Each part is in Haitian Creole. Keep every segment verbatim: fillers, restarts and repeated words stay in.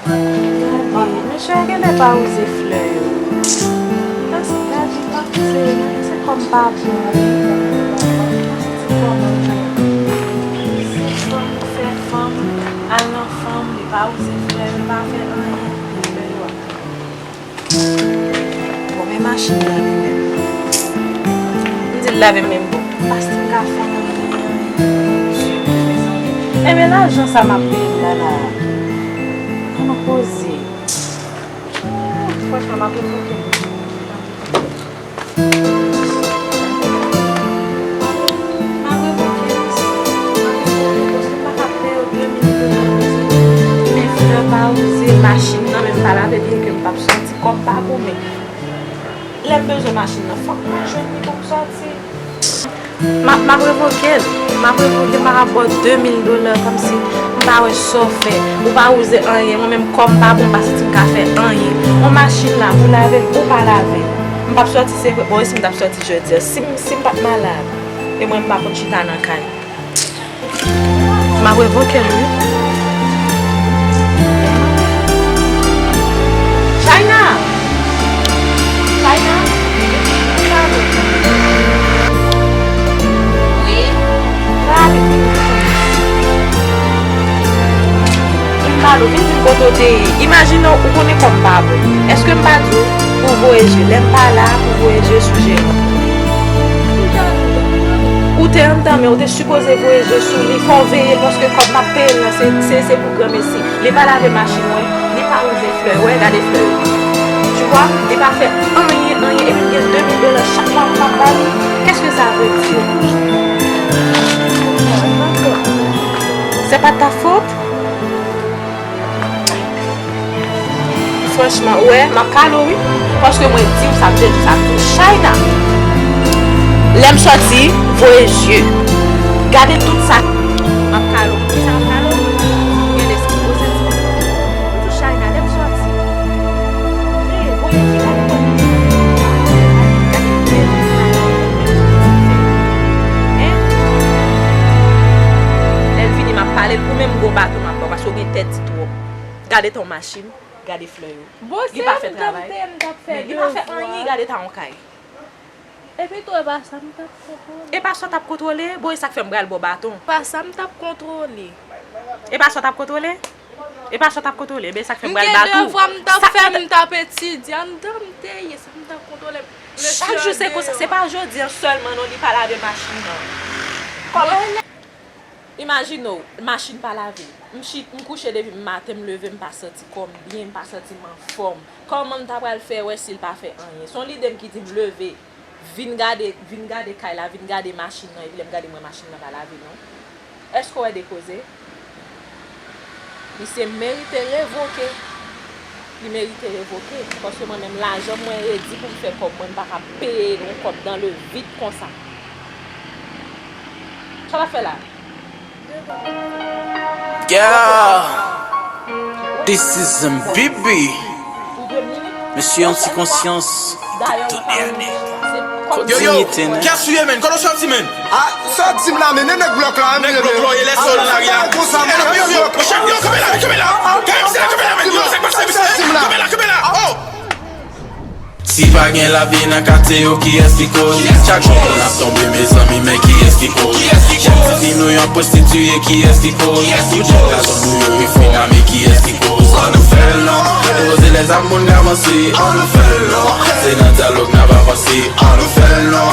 Gade, mesye yo genlè pa wouze flè yo. Gade, pa wouze, non, se kòm pa bon. Ti kòm nan. Si fanm fè fanm, al nan fanm, li pa wouze flè yo, li pa fè anyen, flè yo ap. Bon, men machin lave menm. M di l lave menm bon. Paske m ka fè anyen. Ebyen, lajan sa m ap peye m la, la. An nou poze. Franchman, m ap revoke l. M ap revoke l, mesye. M ap revoke l, paske m pa ka peye w de mil dola. Men flè pa wouze, machin nan menm pa lave, byenke m p ap sòti kòm pa goumen. Lè m bezwen machin nan, fòk mwen jwenn li pou m sòti. M ap, m ap revoke l. M ap revoke l, m pa ka ba w de mil dola kòmsi m pa wè sa w fè. Ou pa wouze anyen, mwen menm kò m pa bon, m pa santi m ka fè anyen. On machin la pou lave l, ou pa lave l. M p ap sòti, se vre. Bon, e si m t ap sòti jodi a? Si m, si m pa t malad, e mwen m pa konn chita nan kay. M ap revoke l, wi. China! China! Vin pale. Wi? Pale, vin di m. Vin pale, vin di m kote w te ye. Imajine w, ou konnen kò m pa bon. Èske m pa di w pou w voye je? Lè m pa la, pou w voye je sou jeran. Ou te anndan, men ou te sipoze voye je sou li, fò w veye l, paske kòb m ap peye l lan, se, se, se pou granmesi. Li pa lave machin mwen, li pa wouze flè, wè, gade flè yo. Tu vois, li pa fè anyen, anyen, epi m gen de mil dola chak mwa pou m ap ba li. Qu'est-ce que ça veut dire? C'est pas ta faute? Franchman, ou wè, m ap kale w, wi. Paske mwen di w sa, m te di w sa tou. China, lè m sòti, voye je. Gade tout sa. M ap kale w. Kisa m ap kale w? Gen lespri gwo santiman. M di w, China, lè m sòti, veye, voye je, gade kòman. Gade bèl. Hein? Lè l vini, m ap pale l pou menm gwo baton m ap ba w, paske w gen tèt di twòp. Gade tan machin, gade flè yo. Bon, li pa fè travay. Men li pa fè anyen, gade ta yon kay. Epi tou, e pa sa m t ap kontwole. E pa sa w t ap kontwole? Bon, e sa k fè m pral ba w baton. E pa sa m t ap kontwole. E pa sa w t ap kontwole? E pa sa w t ap kontwole? Ebyen, sa k fè m pral ba tou. M gen devwa m t ap fè, m t ap etidye. Anndan m te ye, sa m t ap kontwole. Chak jou se konsa, se pa jodi a sèlman non, li pa lave machin nan. Kòman? Imajine w, machin pa lave. M chit, m kouche depi maten, m leve, m pa santi kò m byen, m pa santi m anfòm. Kòman m ta pral fè wè si l pa fè anyen? Se yon lide m ki di m leve, vin gade, vin gade kay la, vin gade machin nan, epi lè m gade m wè machin nan pa lave non. Èske w wè de koze? Misye merite revoke. Li merite revoke. Paske mwen menm lajan mwen redi pou m fè kòb mwen, m pa ka peye yon kòb dans le vide konsa. Sa w ap fè la? Yeah, this is M B B. Mesye, yon ti konsyans. Tout dènye. Yo, yo, kiyès ou ye, menn? Kote w sòti, menn? Ah, sa w di m la, menn? E nèg blòk la, menn. Nèg blòk la, e lè sòl la, ya. Yo, yo, yo, yo, kanpe la, kanpe la. Kanpe la, kanpe la, menn. Yo, sa k pase, mesye? Kanpe la, kanpe la. Oh! Si pa gen lavi nan katye yo, kiyès ki koz? Chak jou moun ap tonbe, mezanmi, men kiyès ki koz? Jèn tifi nou yo ap pwostitiye, kiyès ki koz? Tout jèn gason nou yo, yo fin ame, kiyès ki koz? Ann nou fè l non. Depoze lèzam, moun ka vanse, ann nou fè l non. Se nan dyalòg n ap avanse, ann nou fè l non.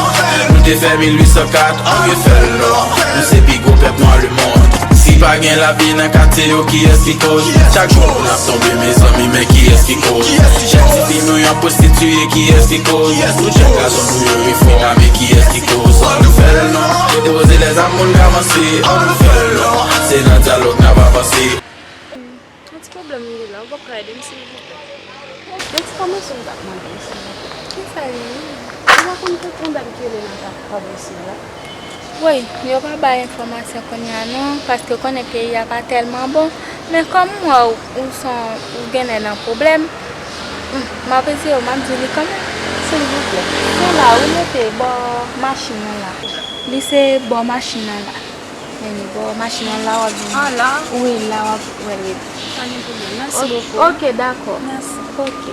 Nou te fè mil uit san kat, ann nou fè l non. Nou se pi gwo pèp nwa lemonn. Si pa gen lavi nan katye yo, kiyès ki koz? Chak jou moun ap tonbe, mezanmi, men kiyès ki koz? Jèn tifi nou yo ap pwostitiye, kiyès ki koz? Tout jèn gason nou yo, yo fin ame, kiyès ki koz? Ann nou fè l non. Depoze lèzam, moun ka vanse, ann nou fè l non. Se nan dyalòg n ap avanse. Yon ti pwoblèm m gen la, ou p ap ka ede m, silvouplè? Yon ti fòmasyon m t ap mande w, silvouplè. Kisa l ye menm? Ou pa konn konprann dat m rele nan kafou isit la? Woy, yo pa bay enfòmasyon kounye a non, paske konnen peyi a pa tèlman bon. Men kòm m wè w, ou se yon, ou genlè nan pwoblèm, m, m ap eseye w, m ap di li kanmenm. Silvouplè. Se la ou mete bò machin nan la. Li se bò machin nan la. Vini bò machin nan la w ap vin. Ah, la? Wi, la w ap wè l ret. Pa gen pwoblèm. Mèsi bokou. Ok, dakò. Mèsi. Ok.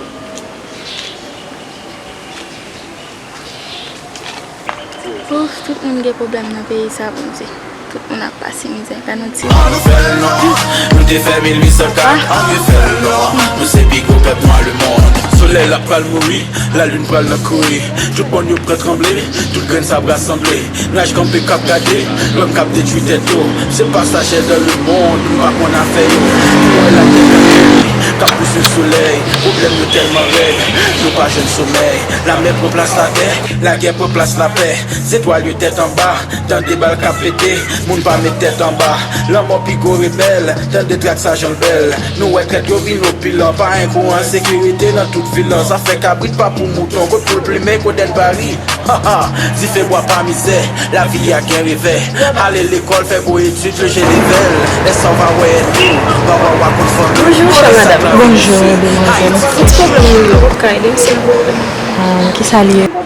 Ouf, tout moun gen pwoblèm nan peyi sa, Bondye. Tout moun ap pase mizè, gad yon ti. An nou fè l non, nou te fè mil uit san kat, an nou fè l non, nou se pi gwo pèp nwa lemonn. Solèy la pral mouri, lalin pral nan kouri, tout mòn yo pran tranble, tout grenn sab rasanble, nyaj kanpe k ap gade, lòm k ap detwi tèt yo, se pasajè dans le monde, nou pa konn afè yo, nou wè latè k ap pouri, k ap pouse solèy, pwoblèm yo tèlman rèd, nou pa jwenn somèy, lamè pran plas latè, lagè pran plas lapè, zetwal yo tèt anba, tande bal k ap pete, moun pa met tèt anba. Lanmò pi gwo rebèl, tande trak sa jan l bèl. Nou wè trèt yo vin opilan, pa enkou ensekirite nan tout vil lan. Sa fè kabrit pa pou mouton, kot poul plimen, kot èn pari. Ha, ha, dife bwa pa mizè, lavi a gen revè. Ale lekòl, fè gwo etid, lonje level. Lè sa w va wè ènmi w, va wè w a kot fanmi w. Bonjou, chè madanm. Bonjou, demwazèl. Ti pwoblèm mwen yo, w ap ka ede m, silvouplè? Ahn, kisa li ye? Fanm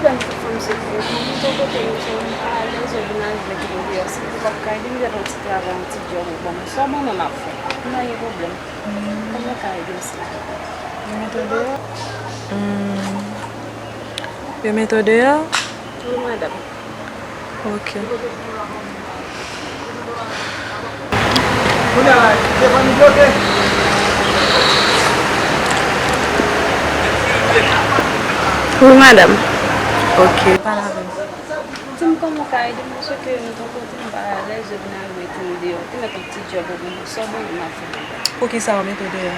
se pou mwen, mwen te kote m, se yon pa alèz, yo vin al vle ki m deyò, si m te p ap ka ede m, m te fè yon ti travay, yon ti djòb, ou ban mwen sa w ban mwen, m ap fè. M pa gen pwoblèm. Kòman w ka ede m, silvouplè? Yo mete w deyò? Hmm. Yo mete w deyò? Wi, madanm. Ok. Wi, madanm. Ok. Pale avè m. Di m kòman w ka ede m, paske m te kote m pa alèz, yo vin al mete m deyò. Te mèt yon ti djòb oubyen sa w ban mwen m ap fè. Poukisa yo mete w deyò?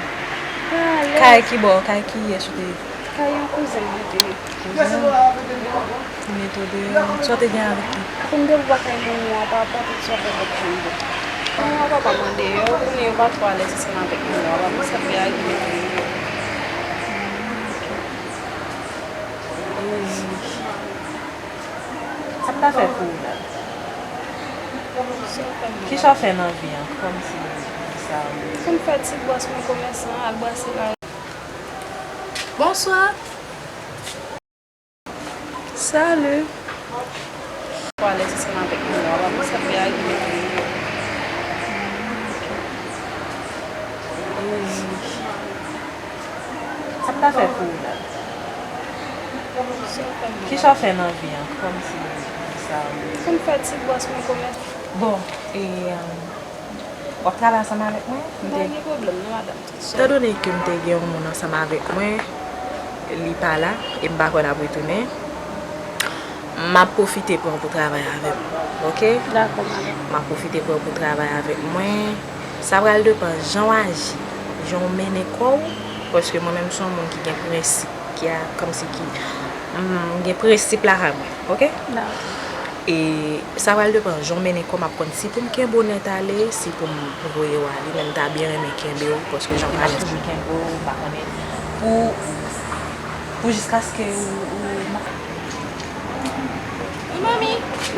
Pa alèz. Kay ki bò? Kay kiyès ou te ye? Kay yon kouzen mwen te ye. Kouzen? Li mete w deyò. Sa w te gen avèk li? Pou m te bò kay manman w, pa rapò tout sa w fè lòt moun yo. Manman w, papa m andeyò, kounye a yo pa twò alèz ansanm avèk manman w, papa m, sa fè a ki mete m deyò. Sa m ta fè pou ou la? Kisa w fè nan vi an? Kòmsi, sa ou... Pou m fè ti bwès mwen, komèsan, al brase la. Bonswa. Salut. Pou alèz ansanm avèk nou, w ap sa fè a ki mete m. Sa m ta fè pou ou la? Kisa w fè nan vi an? Kòmsi, sa ou... Pou m fè ti bwès mwen, komèsan. Bon, e, w ap travay ansanm avèk mwen? M te... Pa gen pwoblèm non, madanm. Etan done ke m te gen yon moun ansanm avèk mwen, li pa la, e m pa kwè l ap retounen, m ap pwofite pran w pou travay avè m, oke? Dakò, madanm. M ap pwofite pran w pou travay avèk mwen. Sa pral depann jan w aji, jan w mennen kò w, paske mwen menm se yon moun ki gen prensip, ki a, kòmsi ki, m gen prensip lakay mwen, oke? Dakò. E sa pral depann jan w mennen kò w, m ap konn si pou m kenbe w nèt ale, si pou m voye w ale, men m ta byen renmen kenbe w, paske jan w pale. M ap toujou kenbe w, m pa konnen, pou, pou jiskaske ou, ou... Wi, manmi.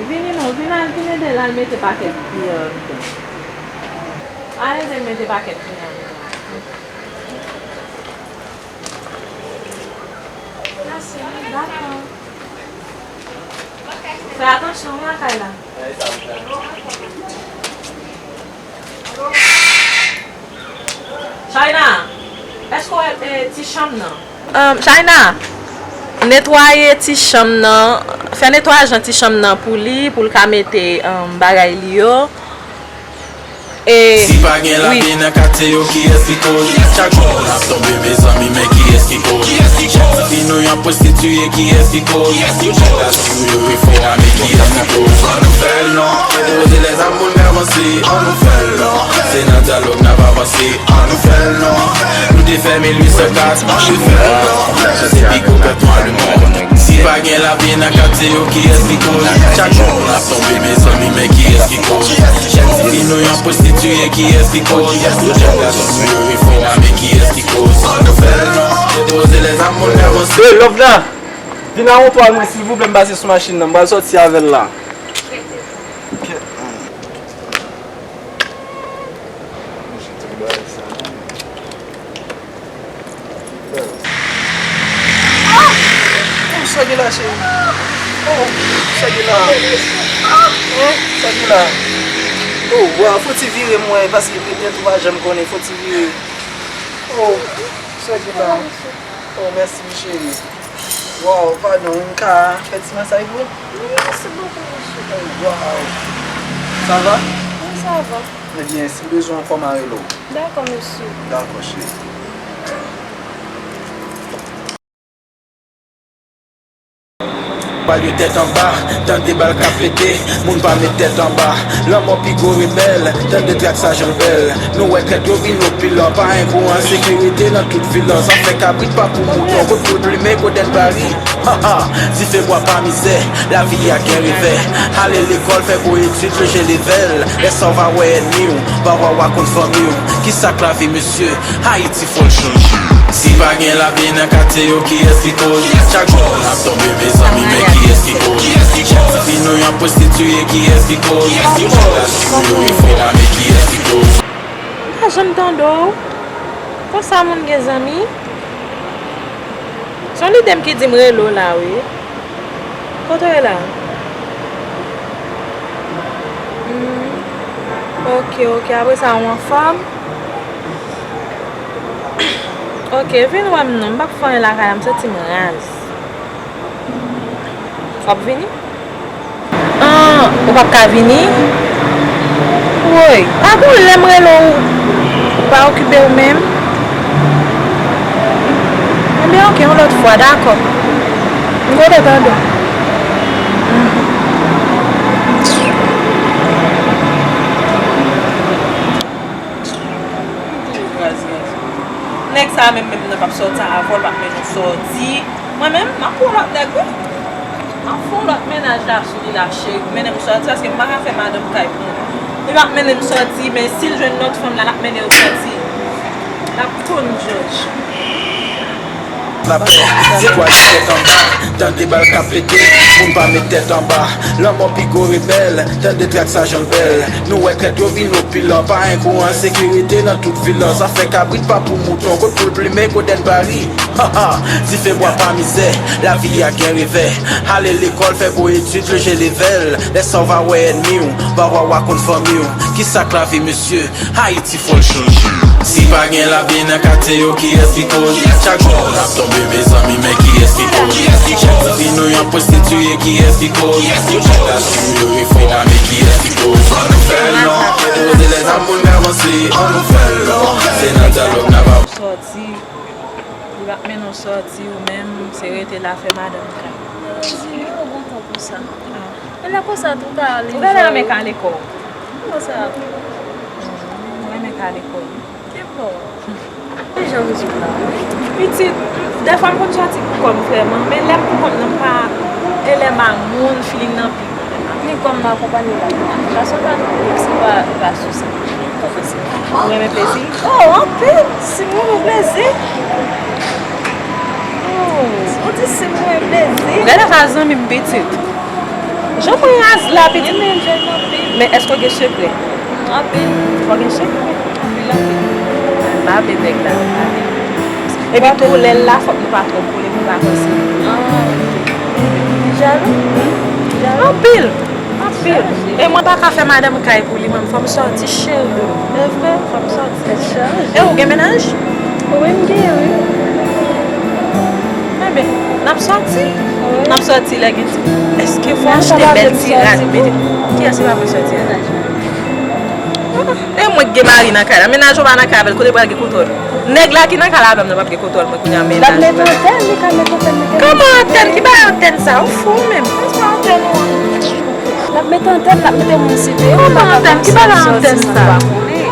Vini non, vin al, vin ede l al mete pakèt kiyè an mitan. Al ede l mete pakèt kiyè an mitan. Dakò. Fè atansyon wi lakay la. China, èske w wè, eh, ti chanm nan? Um, China, netwaye ti chanm nan, fè netwayaj nan ti chanm nan pou li, pou l ka mete, um, bagay li yo. E, si pa gen lavi nan katye yo, kiyès ki koz? Chak jou moun ap tonbe, mezanmi, men kiyès ki koz? Jèn tifi nou y ap pwostitiye, kiyès ki koz? Tout jèn gason nou yo pi fò a, men kiyès ki koz? An nou fè l non, depoze lèzam pou n ka vanse. An nou fè l non, se nan dyalòg n ap avanse. An nou fè l non, nou te fè mil uit san kat. An nou fè l non, se pi gwo pèp nwa lemonn. Si pa gen lavi nan katye yo, kiyès ki koz? Chak jou moun ap tonbe, mezanmi, men kiyès ki koz? Jèn tifi nou y ap pwostitiye, kiyès ki koz? Tout jèn gason nou yo pi fò a, men kiyès ki koz? An nou fè l non, depoze lèzam pou n ka vanse. Hey, Lovena! Vin a wontwa mwen, silvouplè, m pase sou machin nan. M pral sòti avè l la. Kèt, man. Manje tout bagay sa, non. Oh, sa gen la, cheri? Oh, sa gen la? Hein? Sa gen la? Oh, waw, fò ti vire m wè, paske petèt ou pa janm konnen, fò ti vire. Oh, sa ki la. Oh, mèsi, m cheri. Waw, padon, m ka fè ti masaj pou ou? Wi, mèsi bokou, mesye. Oh, waw. Sa va? Wi, sa va. Ebyen, si w bezwen ankò, m a rele w. Dakò, mesye. Dakò, cheri. Bal yo tèt anba, tande bal k ap pete, moun pa met tèt anba. Lanmò pi gwo rebèl, tande trak sa jan l bèl. Nou wè krèt yo vin opil, pa gen gwo ensekirite nan tout vil lan. Zafè kabrit pa pou mouton, kot poul plimen, kot èt bari. Ha, ha, dife bwa pa mizè, lavi a gen revè. Ale lekòl, fè bon etid, lonje level. Lè sa w va wè ènmi w, va wè w a kont fanmi w. Kisa k lavi, mesye? Ayiti fò l chanje. Si pa gen lapè nan katye yo, kiyès ki koz? Chak jou moun ap tonbe, mezanmi, men kiyès ki koz? Ti fi nou y ap pwostitiye, kiyès ki koz? Jounen yo refre lame, kiyès ki koz? M pa janm tande w. Konsa moun gen zanmi? Se yon lide m ki di m rele w la, wi. Kote w ye la? Hmm. Ok, ok. Apre sa, ou anfòm? Ok, vin wè m non. M p ap fè anyen lakay la, m santi m raz. W ap vini? Ah, ou p ap ka vini? Woy, pa gen lè m rele w, ou pa okipe w menm? Ebyen, ok, yon lòt fwa, dakò. M kontan tande w. Mhm. Nèg sa a menm, menm nan p ap sòti avè w, l p ap mennen w sòti. Mwen menm, m ap pran lòt nèg, wi. M ap fè yon lòt mennaj la sou li la, cheri, pou mennen m sòti, paske m pa ka fè madanm kay pou mwen. Li p ap mennen m sòti, men si l jwenn lòt fanm la, l ap mennen l sòti. L ap tonn jòj. Lapè, se kwa ki fèt anba, tande bal k ap pete, moun pa met tèt anba. Lanmò pi gwo rebèl, tande trak sa jan l bèl. Nou wè krèt yo vin opil, pa gen gwo ensekirite nan tout vil lan. Zafè kabrit pa pou mouton, kot poul plimen, kot èt bari. Ha, ha, dife bwa pa mizè, lavi a gen revè. Ale lekòl, fè bon etid, lonje level. Lè sa w va wè ènmi w, va wè w a kont fanmi w. Kisa k lavi, mesye? Ayiti fò l chanje. Si pa gen lapè nan katye yo, kiyès ki koz? Chak jou moun ap tonbe, mezanmi, men kiyès ki koz? Ti fi nou y ap pwostitiye, kiyès ki koz? Jounen yo refre lame, kiyès ki koz? Ann nou fè l non, depoze lèzam pou n ka vanse. Ann nou fè l non, se nan dyalòg n ap avanse. Sòti, li p ap mennen w sòti, ou menm, se rete la fè madanm kay. Mezanmi, ou gon tan konsa. Ah. Men lè konsa tou ka ale. Ou genlè renmen kale kò w. Kòman sa? Ou renmen kale kò w. Ki kò? Ki jan mizik la? Pitit, dèfwa m konn sòti pou kò m vrèman, men lè m pou kont mwen, m pa, e lè m a moun, feeling nan pi bon. Men kòm m akonpanye w la, sa se pa nan mizik, se pa, pa sou sa. Ou renmen plezi? Oh, anpil! Si m renmen plezi. Oh, ou di si m renmen plezi. Ou genlè pa zanmi m pitit. Jan mwen raz la, pitit. Mwen renmen Jay anpil. Men èske w gen sekrè? Anpil. Ou gen sekrè? Anpil, anpil. M pa vle nèg la, m pa vle. Epi tou, lè l la, fòk nou pa twò kole pou vakansi. Ah, li jalou? Li jalou? Anpil. Anpil. E mwen pa ka fè madanm kay pou li, mwen, fò m sòti, cheri. E vre? Fò m sòti. Tèt chaje. E ou gen mennaj? Wi, m gen, wi. Enben, n ap sòti. Wi. N ap sòti lè gen ti. Èske fò achte bèl ti rad, mete. Kiyès ki pa vle sòti a? E mwen k gen mari nan kay la. Mennaj ou pa nan kay avè l, kote pral gen kontwòl? Nèg la ki nan kay la avè m nan p ap gen kontwòl mwen kounye a, mennaj mwen. L ap met antèn, li ka met antèn, li ka met antèn. Kòman antèn? Ki bagay antèn sa? Ou fou menm? Se pa antèn ou an. L ap met antèn, l ap mete moun site. Kòman antèn? Ki bagay antèn sa?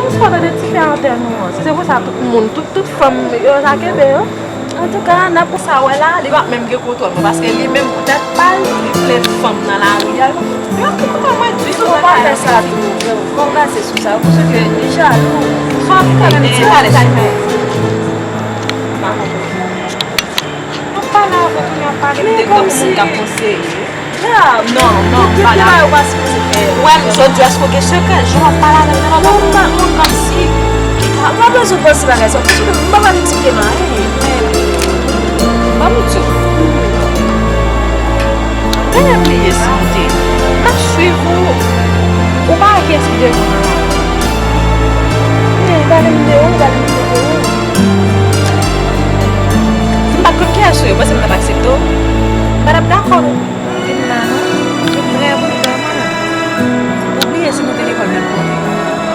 Ou pa tande ti fè antèn ou an. Si se konsa tout moun, tout, tout fanm, yo ta kenbe yo. Antouka, n ap konsa wè la, li p ap menm gen kontwòl mwen, paske li menm pou tèt pa l, li plenn fanm nan lari a. Yo ki kontwòl mwen ditou. Ou pa fè sa tou, fò w gaze sou sa, paske li jalou. Fanm ki ka menm ti pale sa li fè. M pa konprann. Ap pale avè w, kounye a ap pale, m te tankou moun k ap konseye. Non, non, m pa dakò. Ou wè m jodi a, èske w gen sekrè? Jan w ap pale avè m nan, m ap moun kòmsi. M pa bezwen panse bagay sa, paske m pa pral eksplike m anyen. Ban m di w. Genlè bliye si m te. M ap swiv ou. Ou pa wè kiyès ki devan w la. Sou yo, panse m t ap aksepte w? M pa t ap dakò non. Vin la non. Vin vrèman, vrèman. Ou bliye si nou te lekòl menm kote.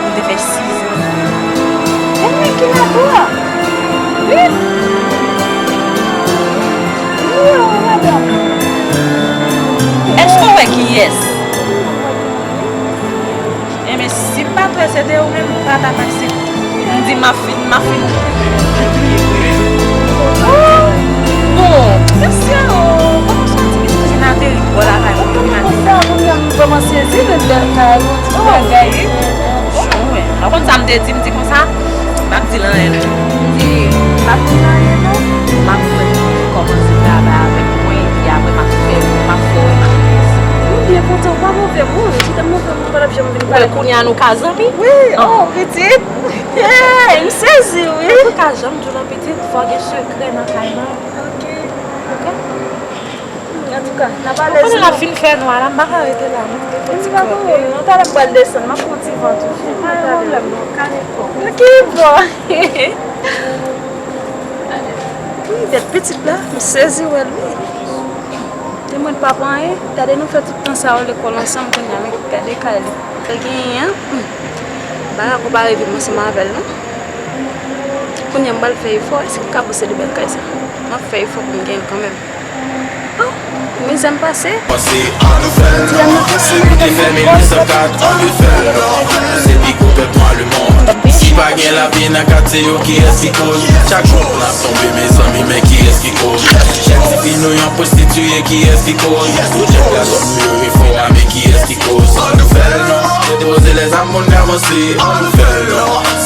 Nou te fè sizan. E mwen ki la tou a? Wi. Wi, o, madanm. Èske w wè kiyès? Enben, si m pa t wè se te ou menm, m pa t ap aksepte. M di m ap fin, m ap fin. Bon, mesye, o, kòman sa ti pitit vin ateri bò lakay mwen, vin ateri? Konsa, kounye a m vrèman sezi, men bèl kay, bon ti bagay. Bon, wi. Pa konn sa m te di, m di konsa, m ap di l anyen non. M di, m ap di l anyen non. M ap fè kòmanse travay avèk mwen, epi apre m ap fè, m ap fè w wè kiyès. M byen kontan, ou pa move, bon, si te m move, m pa t ap janm vin pale. Wè, kounye a nou ka zanmi? Wi, oh, pitit. Hey, m sezi, wi. Antouka, jan m di w lan, pitit, fò gen sekrè nan kay lan. Ok. Ok? Antouka, n ap alèz. Konnen l ap fin fè nwa la, m pa ka rete la non. M pa konnen, talè m pral desann, m ap pran ti van toujou. Pa gen pwoblèm non, kale kò. Ki bò? Wi, tèt pitit la, m sezi wè l wi. Te mwen pa pran anyen, gade nou fè tout tan sa yo lekòl ansanm kounye a, men gade kay li. Sa genyen an, hmm. M pa ka konpare vi m ansanm avè l non. Kounye a m pral fè efò, èske m ka pousede bèl kay sa? M ap fè efò pou m genyen l kanmenm. Oh, mizè m pase. Panse ann nou fè l non. Li te fè mil uit san kat, ann nou fè l non. Se pi gwo pèp nwa lemonn. Si pa gen lavi nan katye yo, kiyès ki koz? Chak jou moun ap tonbe, mezanmi, men kiyès ki koz? Chèf tifi nou yon pwostitiye, kiyès ki koz? Tout jèn gason nou yo refòme, kiyès ki koz? Ann nou fè l non. Depoze lèzam, moun ka vanse, ann nou fè l non.